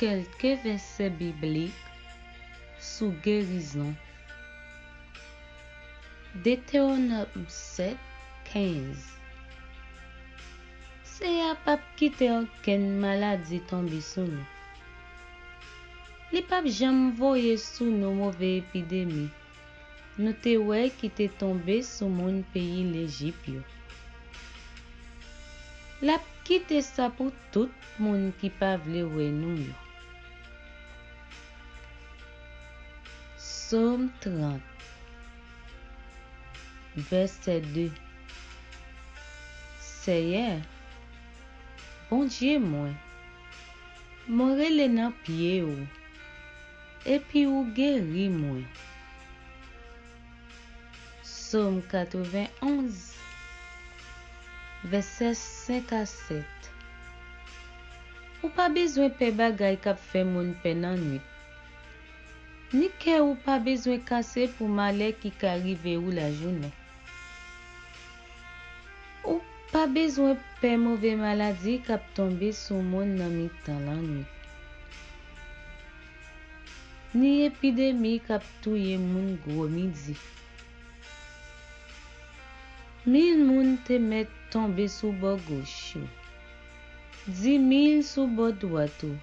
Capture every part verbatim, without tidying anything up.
Kèlke vèsè biblik sou gerizon. Detewonòm sèt kenz. Seyè a p ap kite okenn maladi tonbe sou nou. Li p ap janm voye sou nou move epidemi nou te wè ki te tonbe sou moun peyi Lejip yo. L ap kite sa pou tout moun ki pa vle wè nou yo. Sòm trant, vèsè de. Seyè, Bondye mwen, mwen rele nan pye w, epi ou geri mwen. Sòm katrevenn onz, vèsè senk a sèt. Ou pa bezwen pè bagay k ap fè moun pè nan nwit, ni kè ou pa bezwen kase pou malè ki ka rive ou lajounen. Ou pa bezwen pè move maladi k ap tonbe sou moun nan mitan lannwit, ni epidemi k ap touye moun gwo midi. Mil moun te mèt tonbe sou bò goch ou, dimil sou bò dwat ou,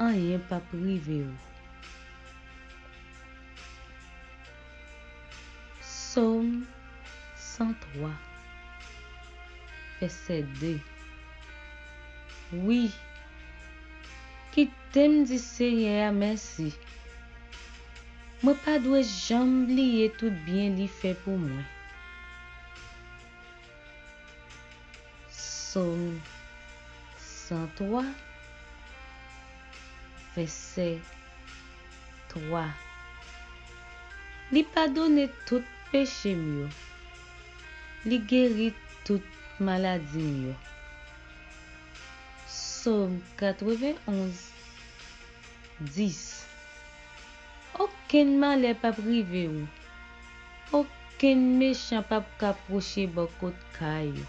anyen p ap rive w. Sòm san twa, vèsè de. Wi, kite m di Seyè a mèsi. Mwen pa dwe janm bliye tout byen li fè pou mwen. Sòm san twa, vèsè twa. Li padone tout peche m yo. Li geri tout maladi m yo. Sòm katrevenn onz, dis. Okenn malè p ap rive w. Okenn mechan p ap ka pwoche bò kot kay ou.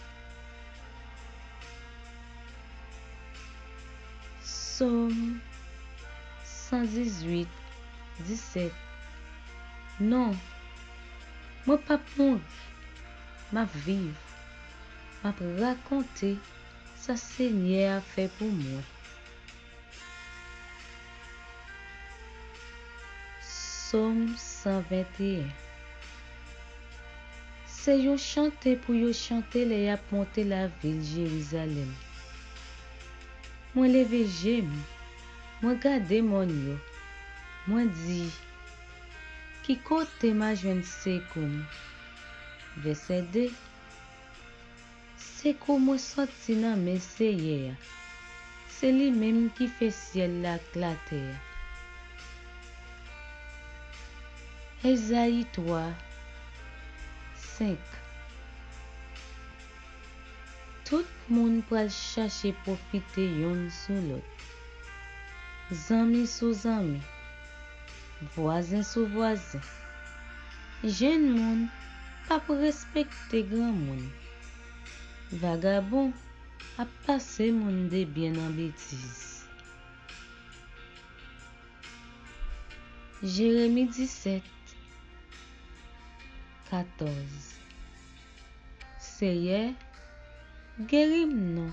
Sòm san dizuit, disèt. Non, mwen p ap mouri, m ap viv, m ap rakonte sa Senyè a fè pou mwen. Sòm san venteyen. Se yon chante pou yo chante lè y ap monte lavil Jerizalèm. Mwen leve je m, mwen gade mòn yo, mwen di, ki kote m a jwenn sekou m? Vèsè de. Sekou mwen soti nan men Seyè a, se li menm ki fè syèl la ak latè a. Ezayi twa, senk. Tout moun pral chache pwofite youn sou lòt, zanmi sou zanmi, vwazen sou vwazen. Jenn moun p ap respekte granmoun. Vagabon ap pase moun debyen nan betiz. Jeremi disèt, katòz. Seyè, geri m non.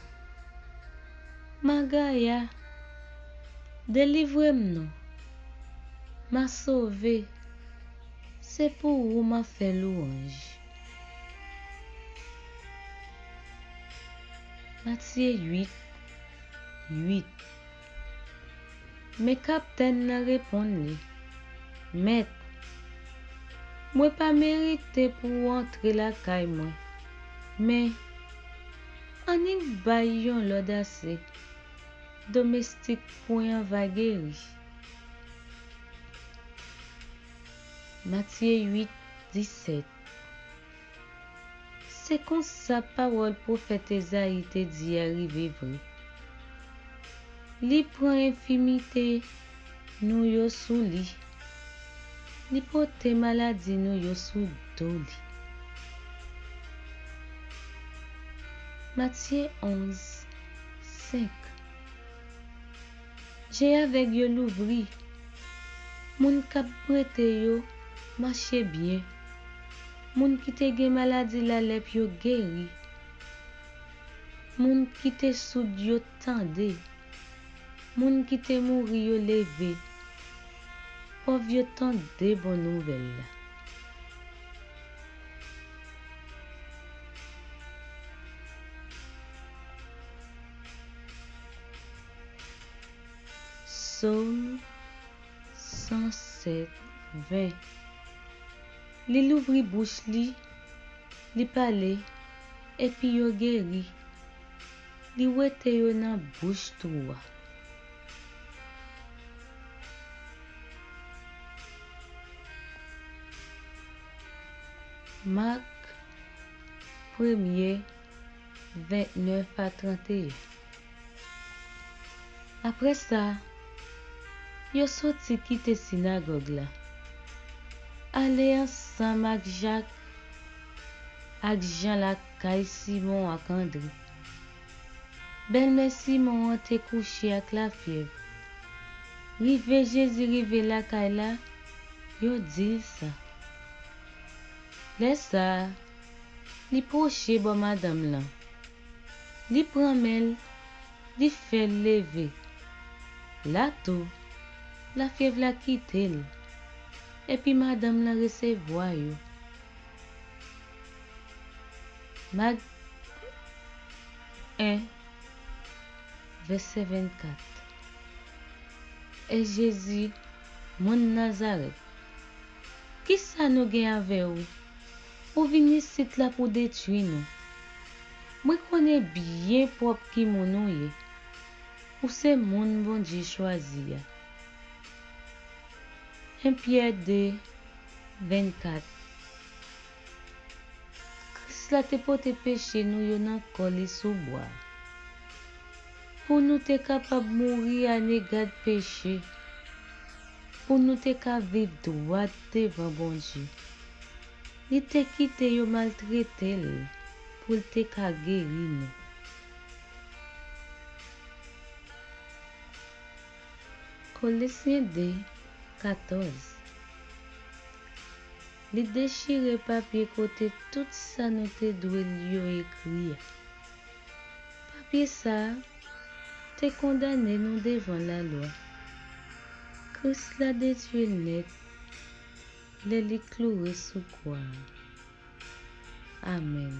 M agaya, delivre m non. M a sove, se pou ou m a fè lwanj. Matye uit, uit. Men kaptèn nan reponn li, Mèt, mwen pa merite pou w antre lakay mwen, men annik bay yon lòd ase, domestik pwen an va geri. Matye uit, disèt. Se konsa pawòl pwofèt Ezayi te di a rive vre. Li pran enfimite nou yo sou li. Li pote maladi nou yo sou do li. Matye onz, senk. Je avèg yo louvri. Moun k ap brete yo mache byen. Moun ki te gen maladi lalèp yo geri. Moun ki te soud yo tande. Moun ki te mouri yo leve. Pòv yo tande bon nouvèl la. Sòm san sèt, ven. Li louvri bouch li, li pale, epi yo geri. Li wete yo nan bouch twou a. Mak, premye, vennèf a tranteyen. Apre sa, yo soti kite sinagòg la, ale ansanm ak Jak ak Jan lakay Simon ak Andre. Bèlmè Simon an te kouche ak lafyèv. Rive Jezi rive lakay la, yo di l sa. Lè sa a, li pwoche bò madanm lan. Li pran men l, li fè l leve. La tou, lafyèv la kite l, epi madanm lan resevwa yo. Mak en, vèsè vennkat. E Jezi, moun Nazarèt, kisa nou gen avè w? Ou vin isit la pou detwi nou. Mwen konnen byen pwòp ki moun ou ye. Ou se moun Bondye chwazi a. En Pyè de, vennkat. Kris la te pote peche nou yo nan kò li sou bwa, pou nou te kapab mouri anegad peche, pou nou te ka viv dwat devan Bondye. Li te kite yo maltrete l pou l te ka geri nou. Kolosyen de, katòz. Li dechire papye kote tout sa nou te dwe li yo ekri a. Papye sa a te kondane nou devan lalwa. Kris la detwi l nèt lè li kloure sou kwa a. Amèn.